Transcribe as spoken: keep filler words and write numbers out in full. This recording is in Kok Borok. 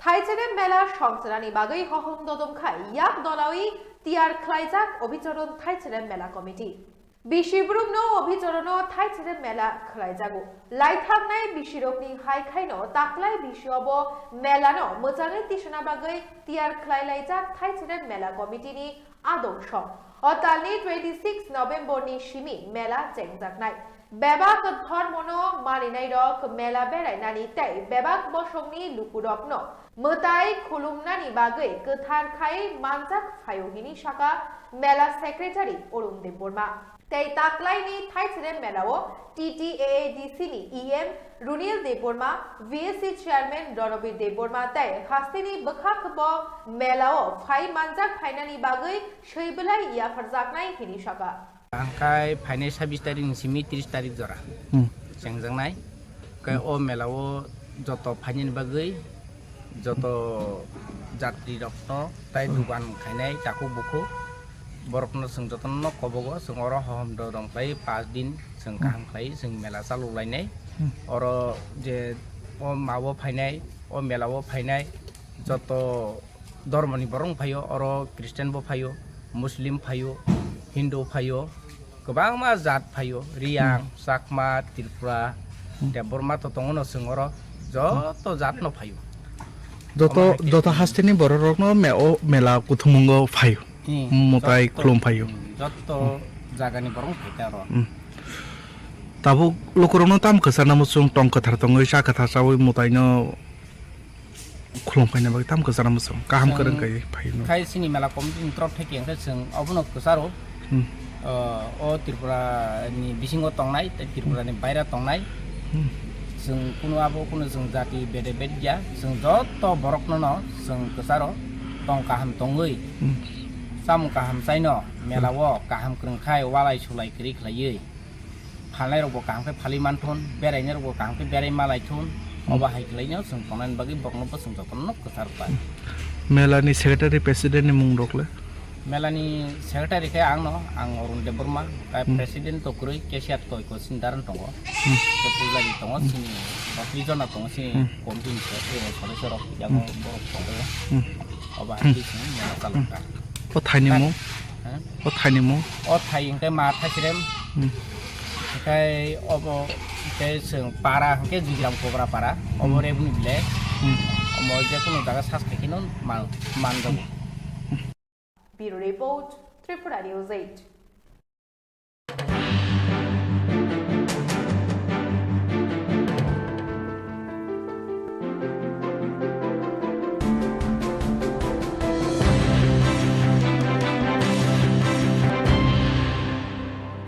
Thaichere mela songchanani bagwi hohom dodom khai yak dolawi tiyar khlaijak Obichoron Thaichere Mela Committee. Bisi borokno Obichorono Thaichere mela khlaijago. Laithangnai bisirokni hai khaino taklai bisio bo melano mwchangwi tisana bagwi tiyar khlai laijak Thaichere Mela Committee-ni adong song. O talni twenty six November-ni simi mela chengjaknai. Bebak dhormono maninairok mela berainani tei bebak bosongni lukurokno mwtai khulumnani bagwi kwthar khai manjak phaio hini saka mela secretary Arun Debbarma. Tei taklaini Thaichere melao T T A A D C ni E M Runil Debbarma, V A C chairman Ranabir Debbarma tei hasteni bwkhak bo melao phai manjak phainani bagwi swibwlai yapharjaknai hini saka. Hangkai phainai sabis tarik ni simi tris tarik jora Hmm. chengjaknai. Kai o mela o joto phainani bagwi joto jatri rokno tai Hmm. dugan khainai takhuk bukhuk borokno chwng jotono kobogo, chwng oro hohom dodom khlai paanch din chwng Hmm. kaham khlai chwng mela chalok lainai. Hmm. Oro je o mao phainai, o mela o phainai joto dhormoni borok phaio, oro Christian bo phaio, Muslim phaio, Hindu phaio, kwbangma jat phaio, Riyang, Hmm. Chakma, Tripura, Hmm. Debbarma to tongo no chwng oro joto jat no phaio. Joto, Omo hai khe joto chwng hasteni borok rokno me-, o mela kuthumungo phaio. Hmm, Mutai joto, khulum phaio. Hmm, joto Hmm. jagani borok phaikha oro. Hmm. Tabuk lukurokno tam kwcharnamo chwng tong kwthar tongwi cha kwthar chawi mutaino khulum khaina bagwi tam kwcharo mwchang kaham Chwng kwrwng kaiwi phaino. Khai chini mela committee ni torop thai khe hwnkhe chwng obono kwcharo. Hmm. O, o Tripura ni bisingo tongnai tei Tripura ni baira tongnai. Hmm. Chwng kunu abo kunu chwng jati bede bed ya. Chwng joto borokno no chwng kwcharo tong kaham tongwi. Hmm. Chamung kaham chaino mela Hmm. o kaham kwrwng khai walai sulai kwrwi khlaiwi. Phalnai rokbo kaham khe phalwi manthun, berainai rokbo kaham khe berai malaithun, Hmm. obo hai khlaino chwng tongnani bagwi borokno bo chwng jotono kwchar khlai. Mela ni secretary president ni mung rok le? Mela ni secretary khe ang no, ang Arun Debbarma, tai Hmm. president to kwrwi cashier toi ko sindaran tongo. Hmm. Tei pujari tongo, Hmm. chini botris jona tongo, chini Hmm. committee ni se-, eh, sodosyo rok, yango Hmm. borok tongo. Hmm. Obo hai Hmm. khe chwng mela chalokha. O thaini mung? Ha? O thaini mung? O thai hwnkhe ma thaisirem. Hmm. Hwnkhe obo hwnkhe chwng para hwnkhe Jigram Kobra para. Obo Hmm. Revenue village. Hmm. Omo jekunu jaga sas khaikhe no man, manjago. Bureau Report, Tripura News eight.